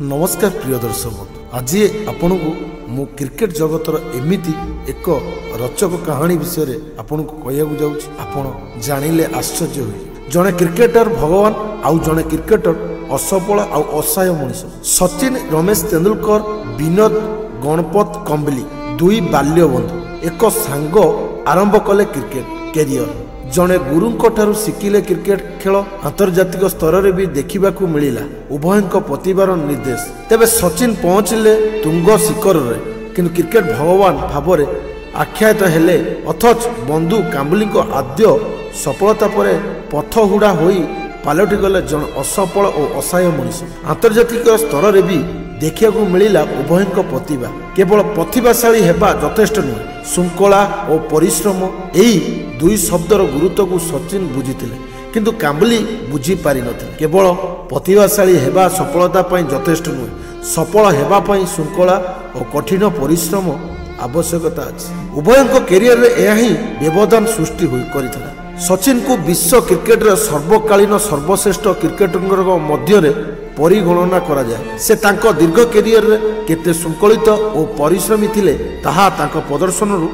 ନମସ୍କାର ପ୍ରିୟ ଦର୍ଶକ ବନ୍ଧୁ, ଆଜି ଆପଣଙ୍କୁ ମୁଁ କ୍ରିକେଟ ଜଗତର ଏମିତି ଏକ ରୋଚକ କାହାଣୀ ବିଷୟରେ ଆପଣଙ୍କୁ କହିବାକୁ ଯାଉଛି, ଆପଣ ଜାଣିଲେ ଆଶ୍ଚର୍ଯ୍ୟ ହୋଇଯିବେ। ଜଣେ କ୍ରିକେଟର ଭଗବାନ ଆଉ ଜଣେ କ୍ରିକେଟର ଅସଫଳ ଆଉ ଅସହାୟ ମଣିଷ। ସଚିନ ରମେଶ ତେନ୍ଦୁଲକର, ବିନୋଦ ଗଣପତ କମ୍ବଲି ଦୁଇ ବାଲ୍ୟ ବନ୍ଧୁ, ଏକ ସାଙ୍ଗ ଆରମ୍ଭ କଲେ କ୍ରିକେଟ କ୍ୟାରିୟର। ଜଣେ ଗୁରୁଙ୍କ ଠାରୁ ଶିଖିଲେ କ୍ରିକେଟ ଖେଳ। ଆନ୍ତର୍ଜାତିକ ସ୍ତରରେ ବି ଦେଖିବାକୁ ମିଳିଲା ଉଭୟଙ୍କ ପ୍ରତିଭାର ନିର୍ଦ୍ଦେଶ। ତେବେ ସଚିନ ପହଞ୍ଚିଲେ ତୁଙ୍ଗ ଶିଖରରେ, କିନ୍ତୁ କ୍ରିକେଟ ଭଗବାନ ଭାବରେ ଆଖ୍ୟାୟିତ ହେଲେ। ଅଥଚ ବନ୍ଧୁ କାମ୍ବଲିଙ୍କ ଆଦ୍ୟ ସଫଳତା ପରେ ପଥହୁଡ଼ା ହୋଇ ପାଲଟିଗଲେ ଜଣେ ଅସଫଳ ଓ ଅସହାୟ ମଣିଷ। ଆନ୍ତର୍ଜାତିକ ସ୍ତରରେ ବି ଦେଖିବାକୁ ମିଳିଲା ଉଭୟଙ୍କ ପ୍ରତିଭା। କେବଳ ପ୍ରତିଭାଶାଳୀ ହେବା ଯଥେଷ୍ଟ ନୁହେଁ, ଶୃଙ୍ଖଳା ଓ ପରିଶ୍ରମ ଏହି ଦୁଇ ଶବ୍ଦର ଗୁରୁତ୍ୱକୁ ସଚିନ ବୁଝିଥିଲେ, କିନ୍ତୁ କାମ୍ବଲି ବୁଝିପାରିନଥିଲେ। କେବଳ ପ୍ରତିଭାଶାଳୀ ହେବା ସଫଳତା ପାଇଁ ଯଥେଷ୍ଟ ନୁହେଁ, ସଫଳ ହେବା ପାଇଁ ଶୃଙ୍ଖଳା ଓ କଠିନ ପରିଶ୍ରମ ଆବଶ୍ୟକତା ଅଛି। ଉଭୟଙ୍କ କ୍ୟାରିୟରରେ ଏହା ହିଁ ବ୍ୟବଧାନ ସୃଷ୍ଟି ହୋଇ କରିଥିଲା। ସଚିନଙ୍କୁ ବିଶ୍ୱ କ୍ରିକେଟର ସର୍ବକାଳୀନ ସର୍ବଶ୍ରେଷ୍ଠ କ୍ରିକେଟରଙ୍କ ମଧ୍ୟରେ ପରିଗଣନା କରାଯାଏ। ସେ ତାଙ୍କ ଦୀର୍ଘ କ୍ୟାରିୟରରେ କେତେ ଶୃଙ୍ଖଳିତ ଓ ପରିଶ୍ରମୀ ଥିଲେ ତାହା ତାଙ୍କ ପ୍ରଦର୍ଶନରୁ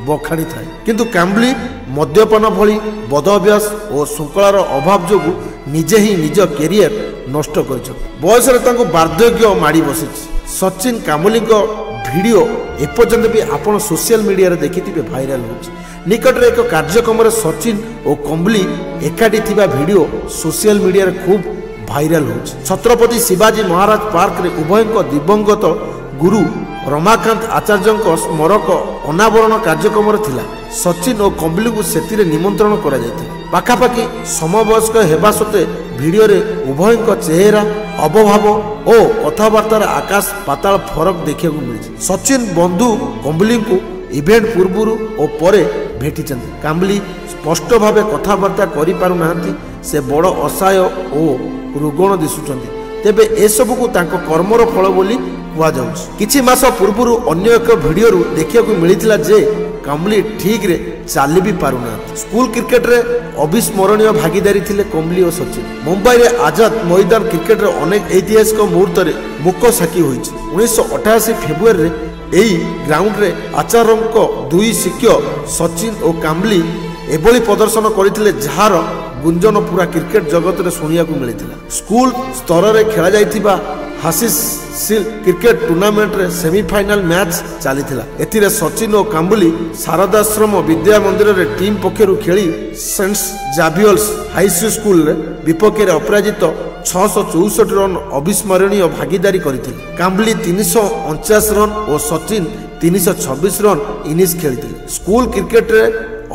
ବଖାଣିଥାଏ। କିନ୍ତୁ କାମ୍ବଲି ମଦ୍ୟପାନ ଭଳି ବଦ ଅଭ୍ୟାସ ଓ ଶୃଙ୍ଖଳାର ଅଭାବ ଯୋଗୁଁ ନିଜେ ହିଁ ନିଜ କ୍ୟାରିୟର ନଷ୍ଟ କରିଛନ୍ତି। ବୟସରେ ତାଙ୍କୁ ବାର୍ଦ୍ଧକ୍ୟ ମାଡ଼ି ବସିଛି। ସଚିନ କାମ୍ବଲିଙ୍କ ଭିଡ଼ିଓ ଏପର୍ଯ୍ୟନ୍ତ ବି ଆପଣ ସୋସିଆଲ ମିଡ଼ିଆରେ ଦେଖିଥିବେ, ଭାଇରାଲ ହେଉଛି। ନିକଟରେ ଏକ କାର୍ଯ୍ୟକ୍ରମରେ ସଚିନ ଓ କମ୍ବଲି ଏକାଠି ଥିବା ଭିଡ଼ିଓ ସୋସିଆଲ ମିଡ଼ିଆରେ ଖୁବ୍ ଭାଇରାଲ ହେଉଛି। ଛତ୍ରପତି ଶିବାଜୀ ମହାରାଜ ପାର୍କରେ ଉଭୟଙ୍କ ଦିବଙ୍ଗତ ଗୁରୁ ରମାକାନ୍ତ ଆଚାର୍ଯ୍ୟଙ୍କ ସ୍ମାରକ ଅନାବରଣ କାର୍ଯ୍ୟକ୍ରମରେ ଥିଲା। ସଚିନ ଓ କମ୍ବଲିଙ୍କୁ ସେଥିରେ ନିମନ୍ତ୍ରଣ କରାଯାଇଥିଲା। ପାଖାପାଖି ସମବୟସ୍କ ହେବା ସତ୍ତ୍ୱେ ଭିଡ଼ିଓରେ ଉଭୟଙ୍କ ଚେହେରା, ଅବଭାବ ଓ କଥାବାର୍ତ୍ତାର ଆକାଶ ପାତାଳ ଫରକ ଦେଖିବାକୁ ମିଳିଛି। ସଚିନ ବନ୍ଧୁ କମ୍ବଲିଙ୍କୁ ଇଭେଣ୍ଟ ପୂର୍ବରୁ ଓ ପରେ ଭେଟିଛନ୍ତି। କାମ୍ବଲି ସ୍ପଷ୍ଟ ଭାବେ କଥାବାର୍ତ୍ତା କରିପାରୁନାହାନ୍ତି। ସେ ବଡ଼ ଅସହାୟ ଓ ରୁଗ୍ଣ ଦିଶୁଛନ୍ତି। ତେବେ ଏସବୁକୁ ତାଙ୍କ କର୍ମର ଫଳ ବୋଲି କୁହାଯାଉଛି। କିଛି ମାସ ପୂର୍ବରୁ ଅନ୍ୟ ଏକ ଭିଡ଼ିଓରୁ ଦେଖିବାକୁ ମିଳିଥିଲା ଯେ କାମ୍ବଲି ଠିକ୍ରେ ଚାଲି ବି ପାରୁନାହାନ୍ତି। ସ୍କୁଲ କ୍ରିକେଟରେ ଅବିସ୍ମରଣୀୟ ଭାଗିଦାରୀ ଥିଲେ କମ୍ବଲି ଓ ସଚିନ। ମୁମ୍ବାଇରେ ଆଜାଦ ମଇଦାନ କ୍ରିକେଟର ଅନେକ ଐତିହାସିକ ମୁହୂର୍ତ୍ତରେ ମୁକ ସାକ୍ଷୀ ହୋଇଛି। 1988 ଫେବୃଆରୀରେ ଏହି ଗ୍ରାଉଣ୍ଡରେ ଆଚାର୍ଯ୍ୟଙ୍କ ଦୁଇ ଶିଷ୍ୟ ସଚିନ ଓ କାମ୍ବଲି ଏଭଳି ପ୍ରଦର୍ଶନ କରିଥିଲେ ଯାହାର ଗୁଞ୍ଜନ ପୁରା କ୍ରିକେଟ ଜଗତରେ ଶୁଣିବାକୁ ମିଳିଥିଲା। ସ୍କୁଲ ସ୍ତରରେ ଖେଳାଯାଇଥିବା ହାସିସ୍ ସିଲ୍ କ୍ରିକେଟ ଟୁର୍ଣ୍ଣାମେଣ୍ଟରେ ସେମିଫାଇନାଲ ମ୍ୟାଚ୍ ଚାଲିଥିଲା। ଏଥିରେ ସଚିନ ଓ କାମ୍ବଲି ଶାରଦାଶ୍ରମ ବିଦ୍ୟା ମନ୍ଦିରରେ ଟିମ୍ ପକ୍ଷରୁ ଖେଳି ସେଣ୍ଟ ଜାଭିୟର୍ସ ହାଇସ୍କୁଲରେ ବିପକ୍ଷରେ ଅପରାଜିତ 664 ରନ୍ ଅବିସ୍ମରଣୀୟ ଭାଗିଦାରୀ କରିଥିଲେ। କାମ୍ବଲି 349 ରନ୍ ଓ ସଚିନ 326 ରନ୍ ଇନିଂସ ଖେଳିଥିଲେ। ସ୍କୁଲ କ୍ରିକେଟରେ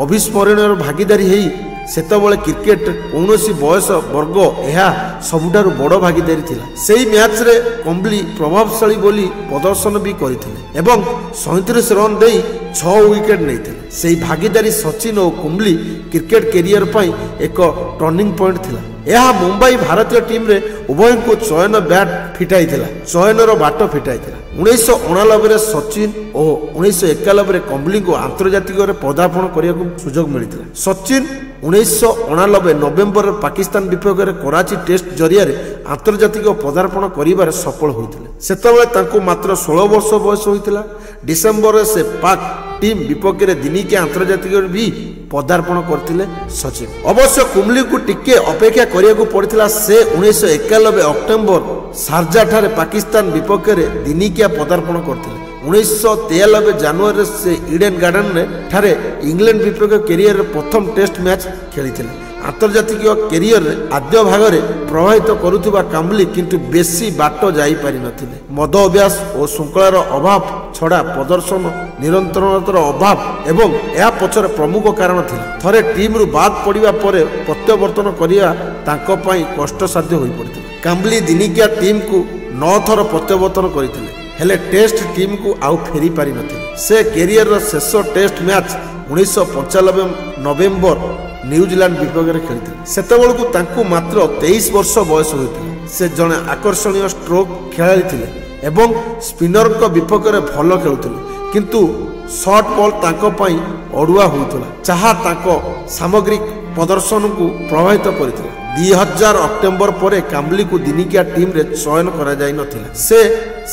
ଅବିସ୍ମରଣୀୟ ଭାଗିଦାରୀ ହେଇ ସେତେବେଳେ କ୍ରିକେଟ କୌଣସି ବୟସ ବର୍ଗ ଏହା ସବୁଠାରୁ ବଡ଼ ଭାଗିଦାରୀ ଥିଲା। ସେହି ମ୍ୟାଚ୍ରେ କମ୍ବଲି ପ୍ରଭାବଶାଳୀ ବୋଲି ପ୍ରଦର୍ଶନ ବି କରିଥିଲେ ଏବଂ 37 ରନ୍ ଦେଇ 6 ୱିକେଟ୍ ନେଇଥିଲେ। ସେହି ଭାଗିଦାରୀ ସଚିନ ଓ କୁମ୍ବଲି କ୍ରିକେଟ କ୍ୟାରିୟର ପାଇଁ ଏକ ଟର୍ଣ୍ଣିଂ ପଏଣ୍ଟ ଥିଲା। ଏହା ମୁମ୍ବାଇ ଭାରତୀୟ ଟିମ୍ରେ ଉଭୟଙ୍କୁ ଚୟନ ବ୍ୟାଟ୍ ଫିଟାଇଥିଲା, ଚୟନର ବାଟ ଫିଟାଇଥିଲା। 1989ରେ ସଚିନ ଓ 1991ରେ କମ୍ବଲିଙ୍କୁ ଆନ୍ତର୍ଜାତିକରେ ପଦାର୍ପଣ କରିବାକୁ ସୁଯୋଗ ମିଳିଥିଲା। ସଚିନ 1989 ନଭେମ୍ବରରେ ପାକିସ୍ତାନ ବିପକ୍ଷରେ କରାଚି ଟେଷ୍ଟ ଜରିଆରେ ଆନ୍ତର୍ଜାତିକ ପଦାର୍ପଣ କରିବାରେ ସଫଳ ହୋଇଥିଲେ। ସେତେବେଳେ ତାଙ୍କୁ ମାତ୍ର 16 ବର୍ଷ ବୟସ ହୋଇଥିଲା। ଡିସେମ୍ବରରେ ସେ ପାକ୍ ଟିମ୍ ବିପକ୍ଷରେ ଦିନିକିଆ ଆନ୍ତର୍ଜାତିକରେ ବି ପଦାର୍ପଣ କରିଥିଲେ ସଚିନ। ଅବଶ୍ୟ କୁମ୍ବଲିଙ୍କୁ ଟିକେ ଅପେକ୍ଷା କରିବାକୁ ପଡ଼ିଥିଲା। ସେ 1991 ଅକ୍ଟୋବର ସାର୍ଜାଠାରେ ପାକିସ୍ତାନ ବିପକ୍ଷରେ ଦିନିକିଆ ପଦାର୍ପଣ କରିଥିଲେ। 1993 ଜାନୁଆରୀରେ ସେ ଇଡେନ୍ ଗାର୍ଡେନରେ ଠାରେ ଇଂଲଣ୍ଡ ବିପକ୍ଷ କ୍ୟାରିୟରର ପ୍ରଥମ ଟେଷ୍ଟ ମ୍ୟାଚ୍ ଖେଳିଥିଲେ। ଆନ୍ତର୍ଜାତିକ କ୍ୟାରିୟରରେ ଆଦ୍ୟ ଭାଗରେ ପ୍ରଭାବିତ କରୁଥିବା କାମ୍ବଲି କିନ୍ତୁ ବେଶୀ ବାଟ ଯାଇପାରିନଥିଲେ। ମଦ ଅଭ୍ୟାସ ଓ ଶୃଙ୍ଖଳାର ଅଭାବ ଛଡ଼ା ପ୍ରଦର୍ଶନ ନିରନ୍ତରତାର ଅଭାବ ଏବଂ ଏହା ପଛରେ ପ୍ରମୁଖ କାରଣ ଥିଲା। ଥରେ ଟିମ୍ରୁ ବାଦ୍ ପଡ଼ିବା ପରେ ପ୍ରତ୍ୟାବର୍ତ୍ତନ କରିବା ତାଙ୍କ ପାଇଁ କଷ୍ଟସାଧ୍ୟ ହୋଇପଡ଼ିଥିଲା। କାମ୍ବଲି ଦିନିକିଆ ଟିମ୍କୁ 9 ଥର ପ୍ରତ୍ୟାବର୍ତ୍ତନ କରିଥିଲେ, ହେଲେ ଟେଷ୍ଟ ଟିମ୍କୁ ଆଉ ଫେରି ପାରିନଥିଲେ। ସେ କ୍ୟାରିୟରର ଶେଷ ଟେଷ୍ଟ ମ୍ୟାଚ୍ 1995 ନଭେମ୍ବର ନ୍ୟୁଜିଲାଣ୍ଡ ବିପକ୍ଷରେ ଖେଳିଥିଲେ। ସେତେବେଳକୁ ତାଙ୍କୁ ମାତ୍ର 23 ବର୍ଷ ବୟସ ହୋଇଥିଲା। ସେ ଜଣେ ଆକର୍ଷଣୀୟ ଷ୍ଟ୍ରୋକ୍ ଖେଳାଳି ଥିଲେ ଏବଂ ସ୍ପିନରଙ୍କ ବିପକ୍ଷରେ ଭଲ ଖେଳୁଥିଲେ, କିନ୍ତୁ ସର୍ଟ ବଲ୍ ତାଙ୍କ ପାଇଁ ଅଡ଼ୁଆ ହେଉଥିଲା, ଯାହା ତାଙ୍କ ସାମଗ୍ରିକ ପ୍ରଦର୍ଶନକୁ ପ୍ରଭାବିତ କରିଥିଲା। 2000 ଅକ୍ଟୋବର ପରେ କାମ୍ବଲିକୁ ଦିନିକିଆ ଟିମ୍ରେ ଚୟନ କରାଯାଇନଥିଲା। ସେ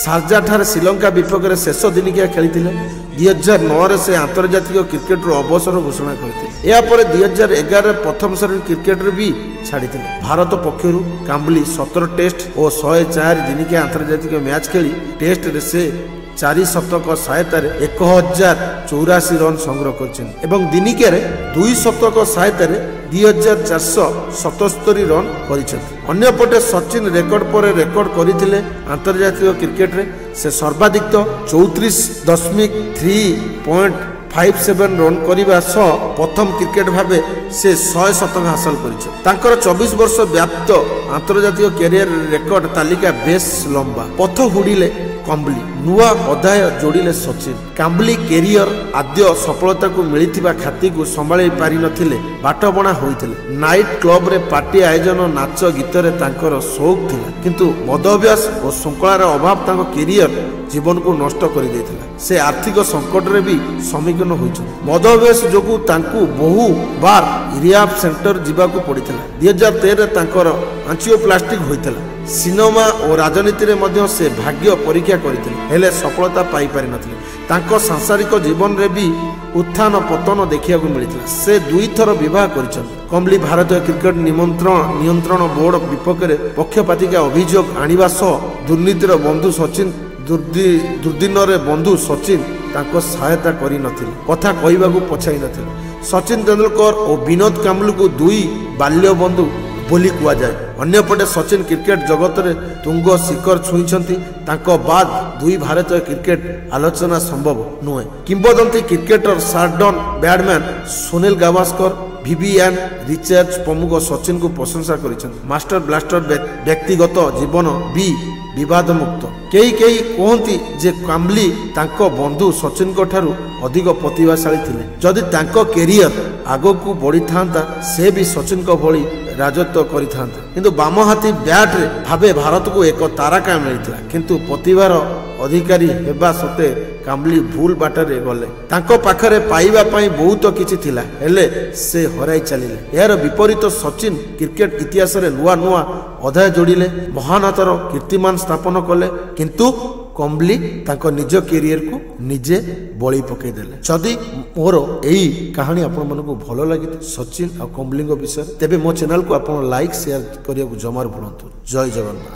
ସାର୍ଜାଠାରେ ଶ୍ରୀଲଙ୍କା ବିପକ୍ଷରେ ଶେଷ ଦିନିକିଆ ଖେଳିଥିଲେ। 2009ରେ ସେ ଆନ୍ତର୍ଜାତିକ କ୍ରିକେଟରୁ ଅବସର ଘୋଷଣା କରିଥିଲେ। ଏହାପରେ 2011ରେ ପ୍ରଥମ ଶ୍ରେଣୀ କ୍ରିକେଟରେ ବି ଛାଡ଼ିଥିଲେ। ଭାରତ ପକ୍ଷରୁ କାମ୍ବଲି 17 ଟେଷ୍ଟ ଓ 104 ଦିନିକିଆ ଆନ୍ତର୍ଜାତିକ ମ୍ୟାଚ୍ ଖେଳି ଟେଷ୍ଟରେ ସେ 4 ଶତକ ସହାୟତାରେ 1084 ରନ୍ ସଂଗ୍ରହ କରିଛନ୍ତି ଏବଂ ଦିନିକିଆରେ 2 ଶତକ ସହାୟତାରେ 2477 ରନ୍ କରିଛନ୍ତି। ଅନ୍ୟପଟେ ସଚିନ ରେକର୍ଡ ପରେ ରେକର୍ଡ କରିଥିଲେ। ଆନ୍ତର୍ଜାତିକ କ୍ରିକେଟରେ ସେ ସର୍ବାଧିକ 34.3.57 ରନ୍ କରିବା ସହ ପ୍ରଥମ କ୍ରିକେଟ ଭାବେ ସେ 100 ଶତକ ହାସଲ କରିଛନ୍ତି। ତାଙ୍କର 24 ବର୍ଷ ବ୍ୟାପ୍ତ ଆନ୍ତର୍ଜାତିକ କ୍ୟାରିୟର ରେକର୍ଡ ତାଲିକା ବେଶ ଲମ୍ବା। ପଥ ହୁଡ଼ିଲେ କାମ୍ବଲି, ନୂଆ ଅଧ୍ୟାୟ ଯୋଡ଼ିଲେ ସଚିନ। କାମ୍ବଲି କ୍ୟାରିୟର ଆଦ୍ୟ ସଫଳତାକୁ ମିଳିଥିବା ଖ୍ୟାତିକୁ ସମ୍ଭାଳି ପାରିନଥିଲେ, ବାଟବଣା ହୋଇଥିଲେ। ନାଇଟ୍ କ୍ଲବରେ ପାର୍ଟି ଆୟୋଜନ, ନାଚ ଗୀତରେ ତାଙ୍କର ସଉକ ଥିଲା, କିନ୍ତୁ ମଦ ଅଭ୍ୟାସ ଓ ଶୃଙ୍ଖଳାର ଅଭାବ ତାଙ୍କ କ୍ୟାରିୟର ଜୀବନକୁ ନଷ୍ଟ କରିଦେଇଥିଲା। ସେ ଆର୍ଥିକ ସଙ୍କଟରେ ବି ସମ୍ମୁଖୀନ ହୋଇଛନ୍ତି। ମଦ ଅଭ୍ୟାସ ଯୋଗୁଁ ତାଙ୍କୁ ବହୁବାର ରିହାବ ସେଣ୍ଟର ଯିବାକୁ ପଡ଼ିଥିଲା। 2013ରେ ତାଙ୍କର ଆଞ୍ଜିଓପ୍ଲାଷ୍ଟିକ୍ ହୋଇଥିଲା। ସିନେମା ଓ ରାଜନୀତିରେ ମଧ୍ୟ ସେ ଭାଗ୍ୟ ପରୀକ୍ଷା କରିଥିଲେ, ହେଲେ ସଫଳତା ପାଇପାରିନଥିଲେ। ତାଙ୍କ ସାଂସାରିକ ଜୀବନରେ ବି ଉତ୍ଥାନ ପତନ ଦେଖିବାକୁ ମିଳିଥିଲା। ସେ 2ଥର ବିବାହ କରିଛନ୍ତି। କମ୍ବଲି ଭାରତୀୟ କ୍ରିକେଟ ନିୟନ୍ତ୍ରଣ ବୋର୍ଡ ବିପକ୍ଷରେ ପକ୍ଷପାତିକା ଅଭିଯୋଗ ଆଣିବା ସହ ଦୁର୍ନୀତିର ବନ୍ଧୁ ସଚିନ ଦୁର୍ଦିନରେ ବନ୍ଧୁ ସଚିନ ତାଙ୍କ ସହାୟତା କରିନଥିଲେ, କଥା କହିବାକୁ ପଛାଇ ନଥିଲେ। ସଚିନ ତେନ୍ଦୁଲକର ଓ ବିନୋଦ କାମ୍ବଲିକୁ 2 ବାଲ୍ୟ ବନ୍ଧୁ ବୋଲି କୁହାଯାଏ। ଅନ୍ୟପଟେ ସଚିନ କ୍ରିକେଟ ଜଗତରେ ତୁଙ୍ଗ ଶିଖର ଛୁଇଁଛନ୍ତି। ତାଙ୍କ ବାଦ 2 ଭାରତୀୟ କ୍ରିକେଟ ଆଲୋଚନା ସମ୍ଭବ ନୁହେଁ। କିମ୍ବଦନ୍ତୀ cricketer sir Don Bradman Sunil Gavaskar, Vivian Richard ପ୍ରମୁଖ ସଚିନଙ୍କୁ ପ୍ରଶଂସା କରିଛନ୍ତି। ମାଷ୍ଟର ବ୍ଲାଷ୍ଟର ବ୍ୟକ୍ତିଗତ ଜୀବନ ବି ବିବାଦମୁକ୍ତ। କେହି କେହି କୁହନ୍ତି ଯେ କାମ୍ବଲି ତାଙ୍କ ବନ୍ଧୁ ସଚିନଙ୍କ ଠାରୁ ଅଧିକ ପ୍ରତିଭାଶାଳୀ ଥିଲେ। ଯଦି ତାଙ୍କ କ୍ୟାରିୟର ଆଗକୁ ବଢ଼ିଥାନ୍ତା, ସେ ବି ସଚିନଙ୍କ ଭଳି ରାଜତ୍ୱ କରିଥାନ୍ତେ। କିନ୍ତୁ ବାମହାତୀ ବ୍ୟାଟରେ ଭାବେ ଭାରତକୁ ଏକ ତାରକା ମିଳିଥିଲା। କିନ୍ତୁ ପ୍ରତିଭାର ଅଧିକାରୀ ହେବା ସତ୍ତ୍ୱେ କାମ୍ବଲି ଭୁଲ ବାଟରେ ଗଲେ। ତାଙ୍କ ପାଖରେ ପାଇବା ପାଇଁ ବହୁତ କିଛି ଥିଲା, ହେଲେ ସେ ହରାଇ ଚାଲିଲେ। ଏହାର ବିପରୀତ ସଚିନ କ୍ରିକେଟ ଇତିହାସରେ ନୂଆ ନୂଆ ଅଧ୍ୟାୟ ଯୋଡ଼ିଲେ, ମହାନତାର କୀର୍ତ୍ତିମାନ ସ୍ଥାପନ କଲେ। କିନ୍ତୁ କମ୍ବଲି ତାଙ୍କ ନିଜ କ୍ୟାରିୟରକୁ ନିଜେ ବଳି ପକାଇଦେଲେ। ଯଦି ମୋର ଏଇ କାହାଣୀ ଆପଣମାନଙ୍କୁ ଭଲ ଲାଗିଥାଏ ସଚିନ ଆଉ କମ୍ବଲିଙ୍କ ବିଷୟରେ, ତେବେ ମୋ ଚ୍ୟାନେଲକୁ ଆପଣ ଲାଇକ୍ ସେୟାର କରିବାକୁ ଜମାରୁ ଭୁଲନ୍ତୁ। ଜୟ ଜଗନ୍ନାଥ।